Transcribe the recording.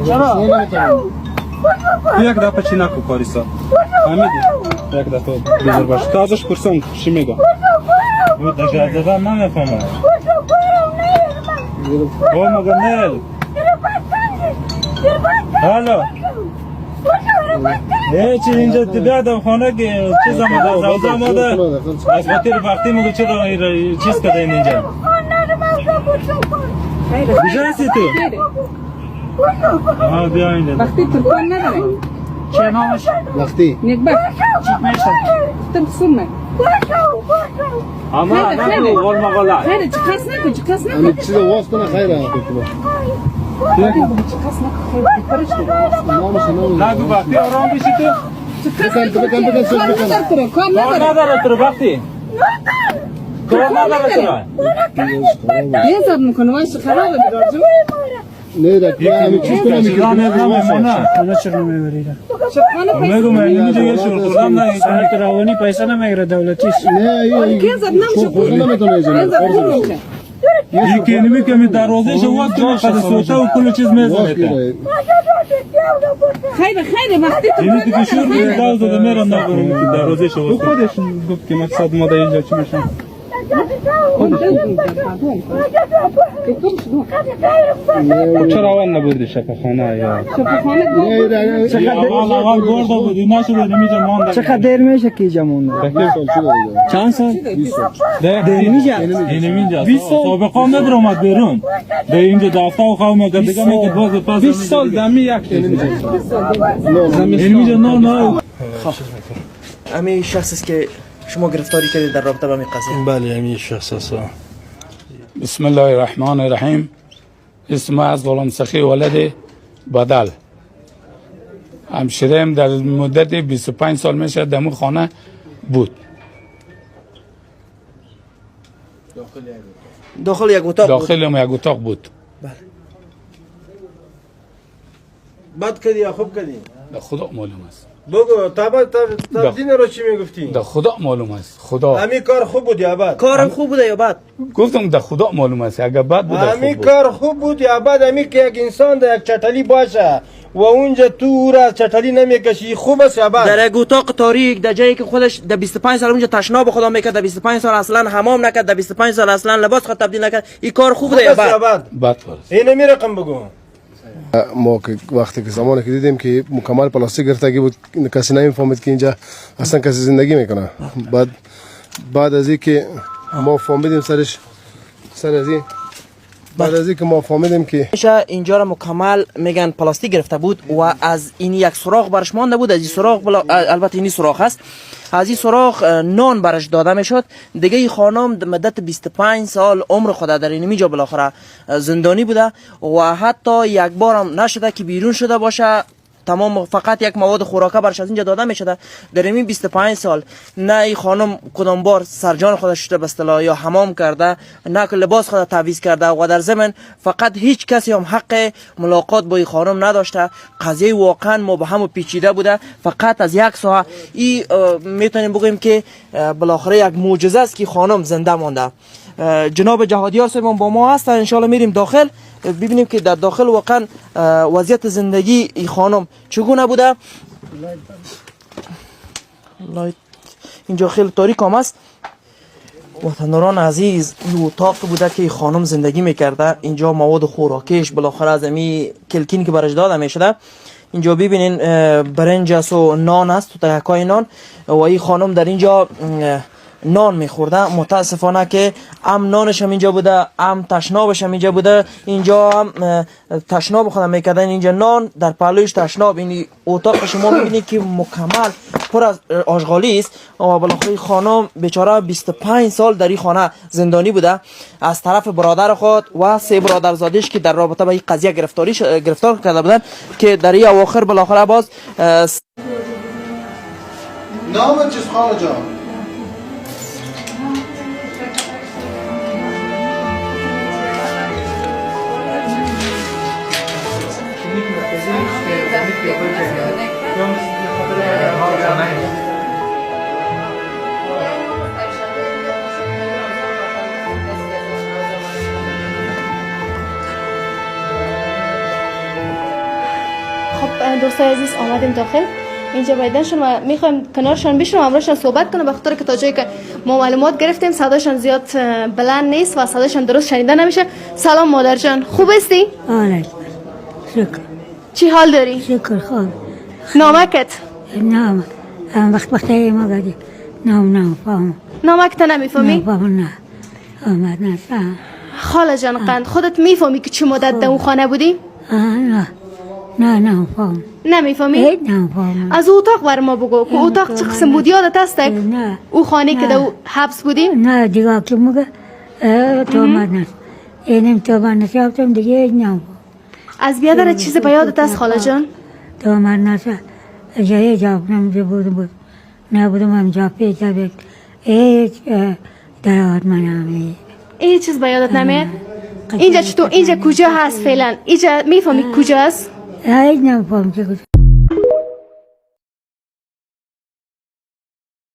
چرا؟ یک دفعه چی نکو پاریسا فهمیدی؟ یک دفعه بیزار باش تا ازش پرسم چی میگم او دگه زدن نمیفهمم او مگه نه حالا هیچ اینجا بیادم خانه که چیز آمده زوزه آمده از خاطر وقتی میگه چرا چیز کرده این اینجا کجا هستی تو؟ آه بیا اینجا وقتی ترکان نداره چه نامش؟ وقتی نیکبخت چی میشه؟ تم سومه اما نگو غول مغاله خیلی چی کس نکن چی کس نکن همین چیز واس کنه خیره چی کس نکن خیلی پرش نامش نامش نگو وقتی آرام بشی تو بکن بکن بکن سوچ کار بکن نداره کار کار نداره نداره تو وقتی کار نداره تو یه زد میکنه وایس خرابه بیدار جون نه ده همین چیز کنه چیزا نمیمونه خونه چرا نمیبری؟ خانه پیسه میگم اینجا یه شور خوردم نه سنت روانی پیسه نمیگیره دولتی است. نه کی زد نمیشه خورده نمیتونه یه زد اینجا نمیشه یکی نمی که می دروازه شو واس کنه قد سوتا و کل چیز میزنه خیره خیلی خیلی وقتی تو اینی که شور می داو زده میرم نگم که دروازه شو او خودش گفت که مقصد ما در اینجا چی میشم چرا اول نبردی شفاخانه یا نه اول اول برده بودی نشده نمیجا مانده چقدر دیر میشه که اینجا مونده؟ چند سال؟ دیر میجا اینجا سابقا نداره اومد بیرون به اینجا دفتر و خواه میکرد دیگه میگه باز پس 20 سال دمی یک چیز اینجا نه نه امی شخص است که شما گرفتاری کردید در رابطه با این قضیه. بله همین شخص است. بسم الله الرحمن الرحیم. اسم از غلام سخی ولد بدل. همشیرم در مدت 25 سال میشه در خانه بود. داخل یک اتاق بود. داخل یک اتاق بود. بله. بد کردی یا خوب کردی؟ در خدا معلوم است. بگو تا دین رو چی میگفتی؟ در خدا معلوم است. خدا. همین کار خوب بود یا بد؟ کارم خوب بوده یا بد؟ گفتم در خدا معلوم است. اگر بد بود خوب همین بود. کار خوب بود یا بد؟ همین که یک انسان در یک چتلی باشه و اونجا تو او را چتلی نمیکشی خوب است یا بد؟ در یک اتاق تاریک در جایی که خودش در 25 سال اونجا تشناب خدا میکرد، در 25 سال اصلا حمام نکرد، در 25 سال اصلا لباس خود تبدیل نکرد، این کار خوب بوده یا خوب است یا بد؟ بد؟ بد بود. اینو می رقم بگو. ما که وقتی که زمانی که دیدیم که مکمل پلاستیک گرفتگی بود کسی نمیفهمید که اینجا اصلا کسی زندگی میکنه. بعد از اینکه ما فهمیدیم سرش سر از این بعد از اینکه ما فهمیدیم که اینجا را مکمل میگن پلاستیک گرفته بود و از این یک سوراخ برش مانده بود، از این سوراخ البته این سوراخ است، از این سوراخ نان برش داده میشد. دیگه این خانم مدت 25 سال عمر خود در اینجا بالاخره زندانی بوده و حتی یک بار هم نشده که بیرون شده باشه. تمام فقط یک مواد خوراکه برش از اینجا داده میشده. در این 25 سال نه این خانم کدام بار سرجان خودش شده به اصطلاح یا حمام کرده، نه که لباس خود تعویض کرده و در ضمن فقط هیچ کسی هم حق ملاقات با این خانم نداشته. قضیه واقعا مبهم و پیچیده بوده. فقط از یک ساعه این میتونیم بگوییم که بالاخره یک معجزه است که خانم زنده مانده. جناب جهادیار صاحب با ما هستن، ان شاء الله میریم داخل ببینیم که در داخل واقعا وضعیت زندگی این خانم چگونه بوده. لایت اینجا خیلی تاریک هم است. وطنداران عزیز، این اتاق بوده که خانم زندگی میکرده. اینجا مواد خوراکیش بالاخره از امی کلکین که برش داده میشده. اینجا ببینین برنج است و نان است و تکای نان و این خانم در اینجا نان میخورده. متاسفانه که ام نانش هم اینجا بوده، ام تشنابش هم اینجا بوده. اینجا هم تشناب خودم میکردن، اینجا نان در پهلویش تشناب. این اتاق شما میبینید که مکمل پر از آشغالی است و بالاخره خانم بیچاره 25 سال در این خانه زندانی بوده از طرف برادر خود و سه برادرزادش که در رابطه با این قضیه گرفتار کرده بودن که در این اواخر بالاخره باز نام چیز خانه جان؟ خب دوستای عزیز، آمدیم داخل اینجا بایدنشون و میخوایم کنارشان بشینم، همراهشان صحبت کنم، بخاطر که تا جایی که ما معلومات گرفتیم صداشان زیاد بلند نیست و صداشان درست شنیده نمیشه. سلام مادر جان، خوب هستی؟ آره، شکر. چی حال داری؟ شکر، خوب. نامکت؟ نام هم وقت وقتی ما گدی نام نام فهم. نامکت نمیفهمی؟ فهم نه، آمد نه فهم. خاله جان قند، خودت میفهمی که چه مدت در اون خانه بودی؟ نه نه نه فهم. نمیفهمی؟ هیچ نفهم. از اتاق بر ما بگو که اتاق چه قسم بود، یادت هست؟ نه. او خانه که در او حبس بودی؟ نه دیگه، که مگه تو آمد نه اینم تو آمد نشافتم دیگه، هیچ نفهم. از بیادر چیز به یادت است خاله جان؟ تو آمد نه، جای جاب نم بود بود نبودم، هم جا پیدا بید هیچ درآمد من هم. این چیز به یادت نمیاد؟ اینجا چطور، اینجا کجا هست فعلا؟ اینجا میفهمی کجا است؟ هیچ نفهم که کجا.